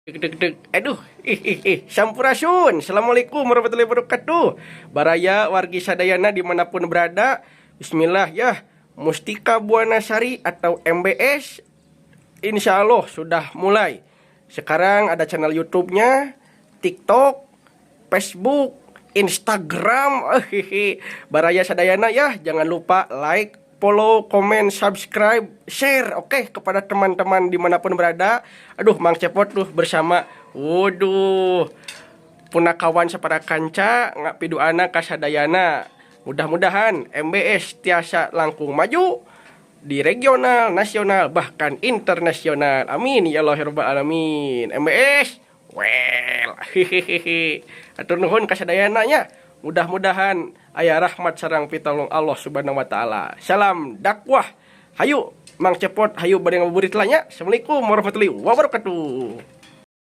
Deg deg, aduh, ih ih ih, sampurasun, assalamualaikum warahmatullahi wabarakatuh. Baraya wargi sadayana dimanapun berada. Bismillah ya, Mustika Buana Sari atau MBS insya Allah sudah mulai. Sekarang ada channel YouTube-nya, TikTok, Facebook, Instagram. Hehehe. Baraya sadayana ya, jangan lupa like, follow, komen, subscribe, share, oke, okay, kepada teman-teman dimanapun berada. Aduh, Mang Cepot tuh bersama, waduh, punakawan sapara kanca ngapiduana kasadayana. Mudah-mudahan MBS tiasa langkung maju di regional, nasional, bahkan internasional. Amin ya Allah ya rabbal alamin. MBS, well, hehehe. Hatur nuhun kasadayana nya. Mudah-mudahan aya rahmat sareng pitolong Allah Subhanahu wa taala. Salam dakwah. Hayu Mang Cepot, hayu bade ngabuburit lah nya. Assalamualaikum warahmatullahi wabarakatuh.